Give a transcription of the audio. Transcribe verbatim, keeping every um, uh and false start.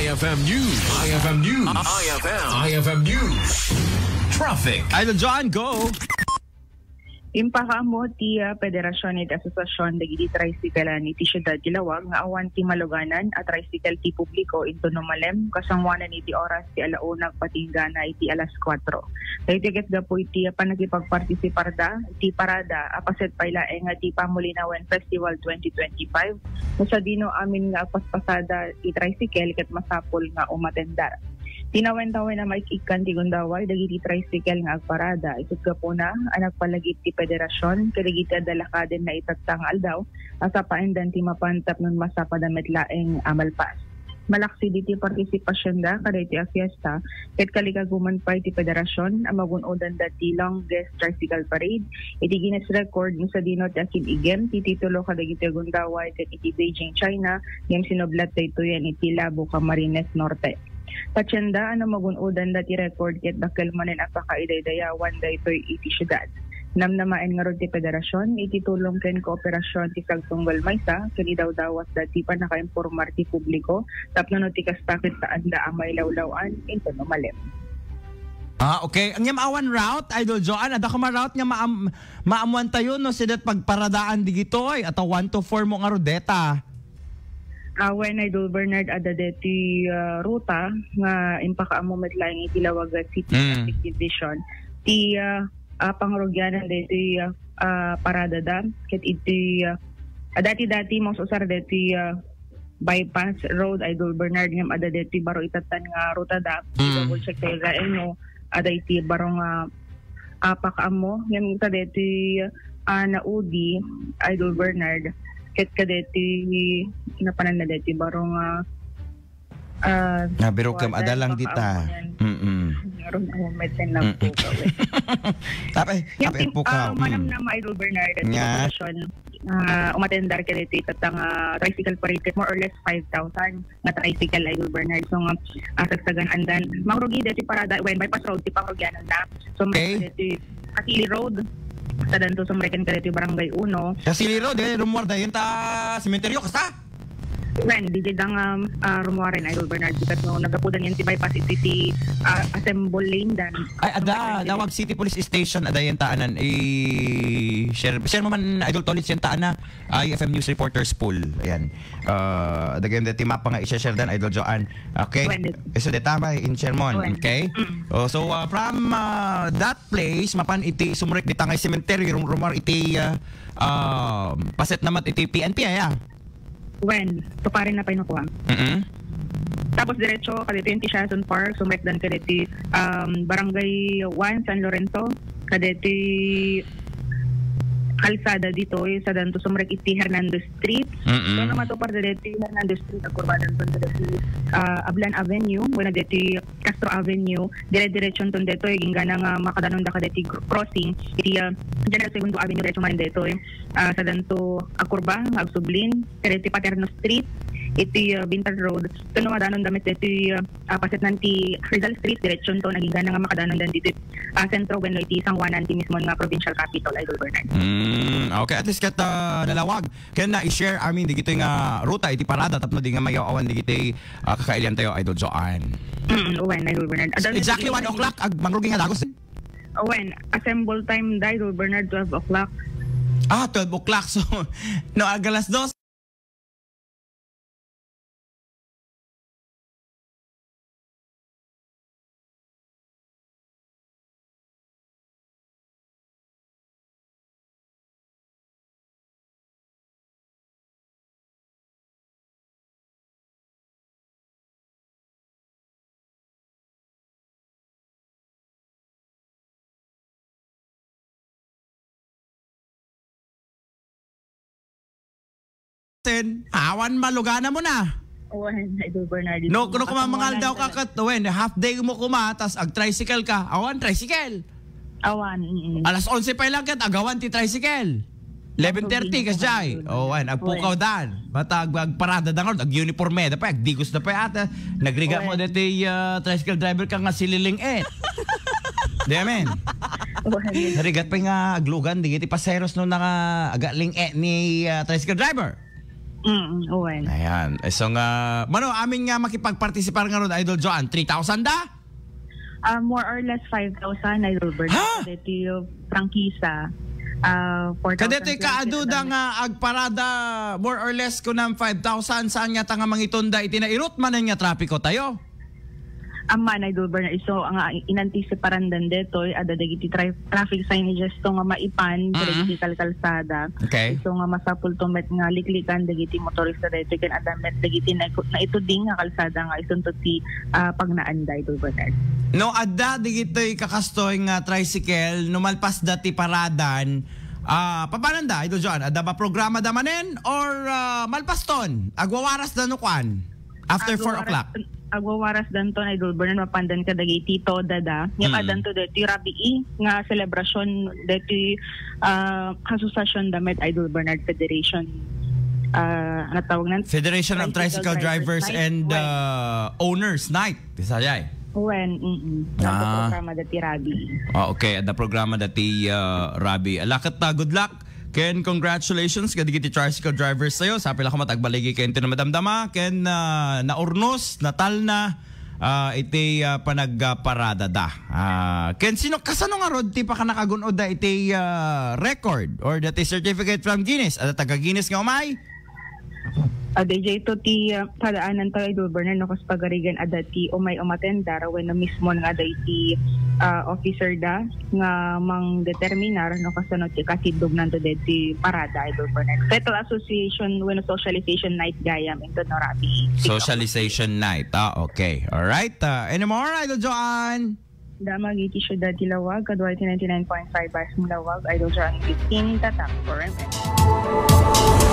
F M News. I F M News. I F M. I F M News. Traffic. Idol John, go. Impakaammo ti, ah, Federasyon iti Asosiasyon dagiti Tricycle-an iti Siudad ti Laoag nga awan ti maluganan a tricycle ti publiko inton umalem kasangoanan iti oras ti ala una agpatinggana iti alas kuatro. Daytoy ket gapu iti pannakipagpartisiparda iti parada a paset pay laeng ti Pamulinawen Festival twenty twenty-five, no sadino amin nga agpaspasada ti tricycle ket masapul nga umatendar. Tinawentawen a maik-ikkan ti gundaway dagiti tricycle nga agparada, isut' gapuna a nagpalagip ti federasyon kadagiti adda lakadenna itatta nga aldaw a sapaendan ti mapan tapno masapada met laeng a malpas. Malaksid iti partisipasionda kadaytoy a fiesta, ket kalikaguman pay ti federasyon a magun-odanda ti longest tricycle parade iti Guinness Record no sadino ti akim-igem ti titulo kadagiti gundaway ket iti Beijing, China, ngem sinublat daytoyen iti Labo, Camarines Norte. Patienda a no magun-odanda ti record ket dakkel manen a pakaidaydayawan daytoy iti siudad. Namnamaen ngarud ti federasyon iti tulong ken kooperasyon ti sagtunggal maysa ken idawdawatda ti pannakainpormar ti publiko tapno no ti kasta ket saanda a mailawlaw-an inton umalem. Ah, okay. Ngem awan route, Idol Joan? Adda koma route nga maam-, maammuantayo no sidet pagparadaan digitoy? Ata one to four mo ngarud deta? Ah, wen, Idol Bernard, adda deti, ah, ruta nga impakaammo met laeng iti Laoag City Mm. Traffic Division. Ti, ah, ah, pangrugianan deti, ah, ah, paradada, ket iti, ah, ah, dati-dati maus-usar deti, ah, bypass road, Idol Bernard, ngem adda deti baro itattan nga rutada. Mm. I-double check tayo laeng no adda iti baro nga apakaammo. Ngem kadeti, ah, naudi, Idol Bernard, ket kadeti napanan na deti baro nga, ah, Nabirok kam, kuwan, ada lang dita. Apakaammo yan. Mm-mm. Ngaron ang moment na Mm-mm. nagpukaw, eh. Tapay, Ngem tapay, tim-, pukaw. ah, manam Mm. na, Idol Bernard, Nga? Sitwasyon, ah, umatendar kadeti itatta nga tricycle parade ket more or less five thousand nga tricycle, Idol Bernard. So nga, ah, sagsagan-andan. Mangrugi deti parada, wen, bypass road, ti pangrugianan na. So, Okay. deti Casili Road, sadanto sumreken kadeti Barangay Uno. Casili Road, eh, rumuar dayon ta sementeryo, kasta? Wen, di dayta nga, ah, rumuaren, Idol Bernard, because no, nagapudan yan ti bypass, iti ti, ah, Assemble Lane, dan Ay, ada, sumreken kadeti Laoag City Police Station, ada yan ta anan, i-share, share mo man, Idol Tolits, yan ta ana, I F M News Reporters Pool. Ayan. Ah, dagem deti mapa nga i-share dan, Idol Joan. Okay? Pwede. So, deta may in-share mo, Pwede. okay? Mm. Oh, so, ah, from, ah, that place, mapan iti sumrek dita nga cemetery, rum-, rumar iti, ah, ah, paset naman iti P N P, aya? Wen, to pare na pay no kuan. Mm-mm. Tapos diretso, kadeti iti Siason Park, sumrek dan kadeti, um, Barangay one, San Lorenzo, kadeti kalsada ditoy, sadanto sumrek iti Hernandez Street. Mm-mm. So, no matupar deti Hernandez Street, agkurbadan ton deti, ah, Ablan Avenue, wenno deti Castro Avenue, dire-diretsyon ton detoy, ginggana nga makadanon da kadeti gr-, crossing, iti, ah, General Segundo Avenue, diretso man detoy, ah, sadanto agkurba, nga agsublin, kadeti Paterno Street, iti, ah, Bintan Road, ken no madanon da met deti, ah, ah, pasetnan ti Rizal Street, diretsyon ton, ginggana nga makadanon dan ditoy, ah, sentro, wenno iti sangoanan ti mismo nga provincial capital, Idol Bernard. Mm, okay. At least ket, ah, nalawag. Ken na i-share amin digitoy nga ruta iti parada tapno di nga mayaw-awan digitoy, ah, kakailian tayo, Idol Joan. Mm, wen, Idol Bernard. Adda Exactly dagiti one o'clock, ag-, mangrugi nga dagos. Wen, assemble time da, Idol Bernard, twelve o'clock. Ah, twelve o'clock. So, no, ag alas dos. Ten, awan maluganan mo na. Wen, Idol Bernard. No, kuno kuma mangaldaw ka ket, wen, half day mo kuma, tas ag-tricycle ka. Awan, tricycle. Awan, mm. Alas onse pa lang ket agawan ti tricycle. Eleven thirty, kasjay. Oh, wen, agpukaw dan. Bata ag-, agparada da ngarud, ag-uniforme da pa, agdigos da pa ata. Nagrigat mo deti, ah, tricycle driver ka nga sililing-et. Di amen. Wen. Narigat pa nga aglugan, di iti paseros no nga agaling-et ni, ah, tricycle driver. Mm, wen. Ayan. Eh, so nga, mano, amin nga makipagpartisipar nga ron, Idol Joan, three thousand da? Ah, more or less five thousand, Idol Bernard. Ha? Kadeti yung prangkisa. Ah, four thousand Kadeti ka, aduda nga agparada, more or less, kunam five thousand, saan nga ta nga mangitunda iti nairut manen nga trapiko tayo? Amman, Idol Bernard, isu nga inantisiparandan detoy, adda dagiti tra-, traffic signages to nga maipan, Mhm. kadagiti kalkalsada. Okay. Isu nga masapul to met nga liklikan dagiti motorista daytoy ken adda met dagiti naiku-, naituding nga kalsada nga isunto ti, ah, pagnaanda, Idol Bernard. No, adda dagitoy kakastoy nga tricycle, no malpas da ti paradan, ah, papananda, Idol Joan? Adda ba programa da manen or, ah, malpas ton? Agwawaras da no kuan? After four Agwawaras o'clock? Agwawarasdan ton, Idol Bernard, mapandan kadagiti TODA da. Nya Mm. adanto deti rabii nga selebrasyon deti, ah, asosiasyon da met, Idol Bernard, Federation, ah, ano tawag nan? Federation of Tricycle Drivers and, uh, Owners Night. Bisaya eh. Wen, mm-mm. Adda Ah. programa deti rabii. Ah, okay. Adda programa deti, ah, rabii. Ala ket, ah, good luck. Ken congratulations kadagiti tricycle drivers tayo. Sapay la koma ti agbaligi ken ti madamdama. Ken, ah, naurnos, natalna, ah, iti, ah, panagparada da. Ah, ken sino, kasano ngarud ti pakanakagun-od da iti, ah, record or dati certificate from Guinness? Adda taga Guinness nga umay? Ah, D J, ito ti, ah, sadaanan tayo, Idol Bernard, no, kas pagarigan adda ti umay umatendar, wenno mismo nga adda iti, ah, officer da nga mangdeterminar, no, kasano ti kasiddog nanto deti parada, Idol Bernard. Kettle Association wenno Socialization Night gayam, into no rabii. Socialization night. Ah, okay. All right. Ah, any more, Idol Joan? Damag iti siudad ti Laoag, kadua iti ninety-nine point five Bars ni Laoag, Idol Joan fifteen, Tatak four M N.